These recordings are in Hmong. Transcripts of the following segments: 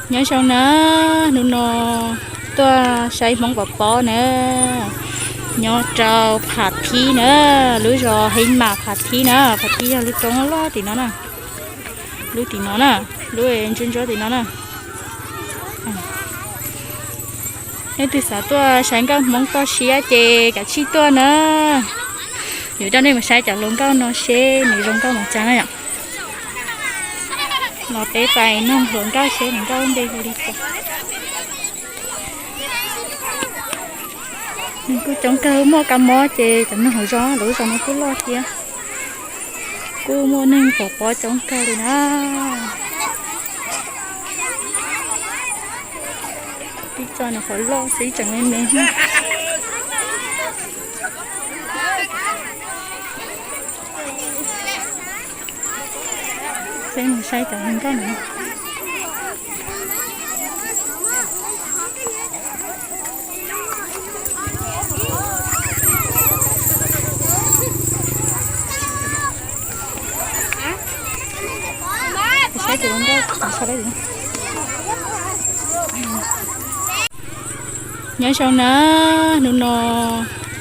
Nyob zoo na, hnub no tuaj saib Hmoob Pov Pob na, nyob rau Pham Thib na, lub zos Heev Mam Pham Thib na, Pham Thib yog lub roob loj tim no na, lub tim no na, lub ntsuab ntsuab tim no na. Leej twg xav tuaj saib nkauj Hmoob toj siab ces kav tsij tuaj na. Yuav coj nej mus saib cov hluas nkauj no seb nws zoo nkauj npaum cas na yom. Los peb pais noog hluas nkauj seb hluas nkauj npe hu li cas. Nws kuj coob kawg, muaj kab mob ces cov neeg hauv zos, lawv zos no kuj loj thiab. Kuj muaj neeg pov pob coob kawg li na. Tib co nws qhov loj xwb tseem me me. Peb mus saib cov hluas nkauj no. Nyob zoo na, hnub no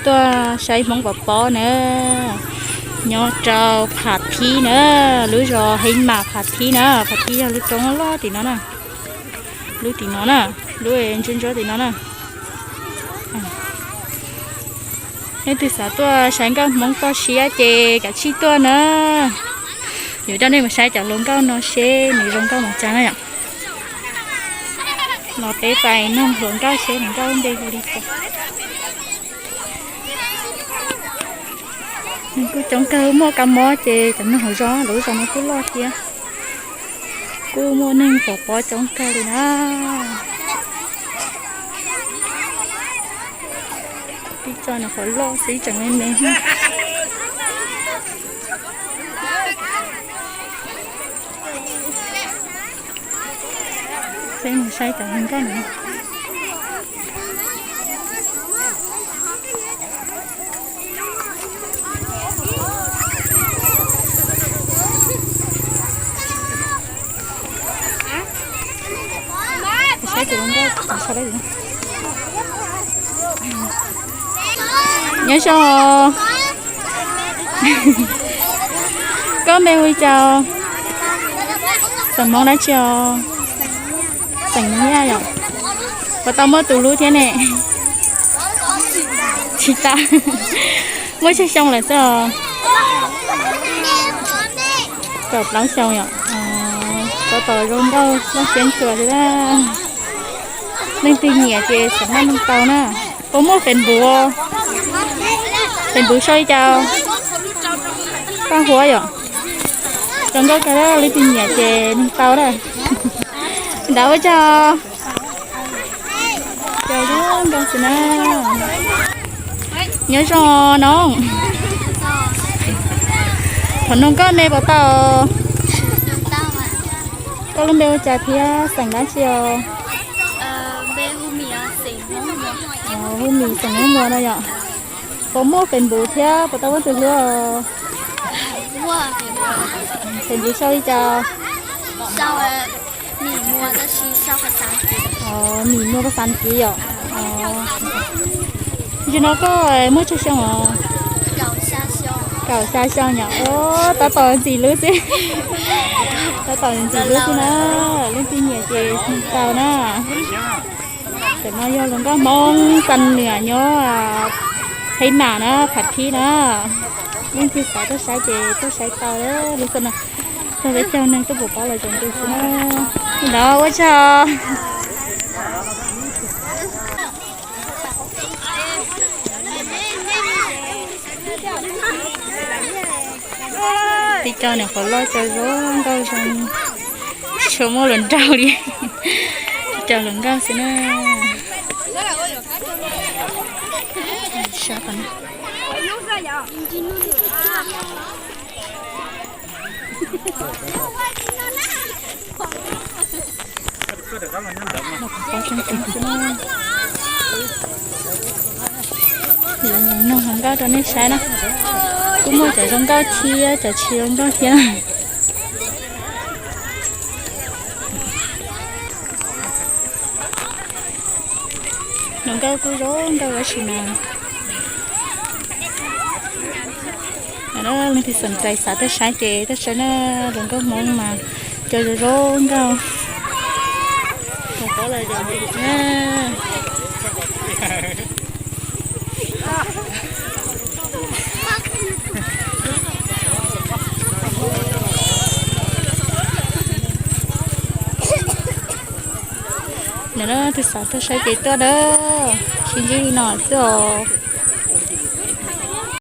tuaj saib Hmoob Pov Pob na, nyob rau Pham Thib na, lub zos Heev Mam Pham Thib na, Pham Thib yog lub roob loj tim no na, lub tim no na, lub ntsuab ntsuab tim no na. Leej twg xav tuaj saib nkauj Hmoob toj siab ces kav tsij tuaj na. Yuav coj nej mus saib cov hluas nkauj no seb nws zoo nkauj npaum cas na yom. Los peb pais noog hluas nkauj seb hluas nkauj npe hu li cas. Nws kuj coob kawg, muaj kab mob ces cov neeg hauv zos, lawv zos no kuj loj thiab. Kuj muaj neeg pov pob coob kawg li na. Tib co nws qhov loj xwb tseem me me. Peb mus saib cov hluas nkauj no. Nyob zoo. Koj npe hu li cas? Xeem Hmoob dab tsi os? Xeem Hmoob Yaj yom. Puas tau muaj tus hlub thiab ne? Tsis tau. Muaj tsawg xyoo lawm xwb os? Kaum plaub xyoo yom. Tab tom zoo nkauj loj siab ntxuas li na. Leej twg nyiam ces xav noj neeg tau na. Puas muaj Facebook? Facebook sau li cas? Paj Huab yom. Zoo nkauj kawg, leej twg nyiam ces neeg tau na. Ntawd ua tsaug. Cov zoo nkauj xwb na. Nyob zoo no. Thov nug koj npe puas tau? Koj lub npe ua cas thiab xeem dab tsi os? Hu Mis xeem Hmoob Muas no yom. Puas muaj Facebook thiab puas tau muaj tus hlub? Facebook sau li cas? Mis Muas Phas Xav Kiv yom. Nim no koj muaj tsawg xyoo os? Kaum xya xyoo yom. Tab tom ntxim hlub xwb. Tab tom ntxim hlub xwb na. Leej twg nyiam ces tau na. Tam no yog hluas nkauj Hmoob Xas Nuam nyob Heev Mam na, Pham Thib na. Leej twg xav tuaj saib ces tuaj saib tau lub xas na. Txog peb caug neeg tuaj pov pob los zoo nkauj xwb na. Li ntawd ua tsaug. Tib co niam qhuav loj co zoo nkauj zoo, tsis tshua muaj hluas nraug li, tib co hluas nkauj xwb na. Nug hluas nkauj rau nej saib na, kuj muaj cov zoo nkauj thiab cov tsis zoo nkauj thiab. Hluas nkauj kuj zoo nkauj tab sis mas, leej twg xom txais xav tuaj saib ces tuaj saib na, hluas nkauj Hmoob mas cov zoo zoo nkauj. Ntawm no tus xav tuaj saib ces tuaj na, sib ntsib li no xwb os.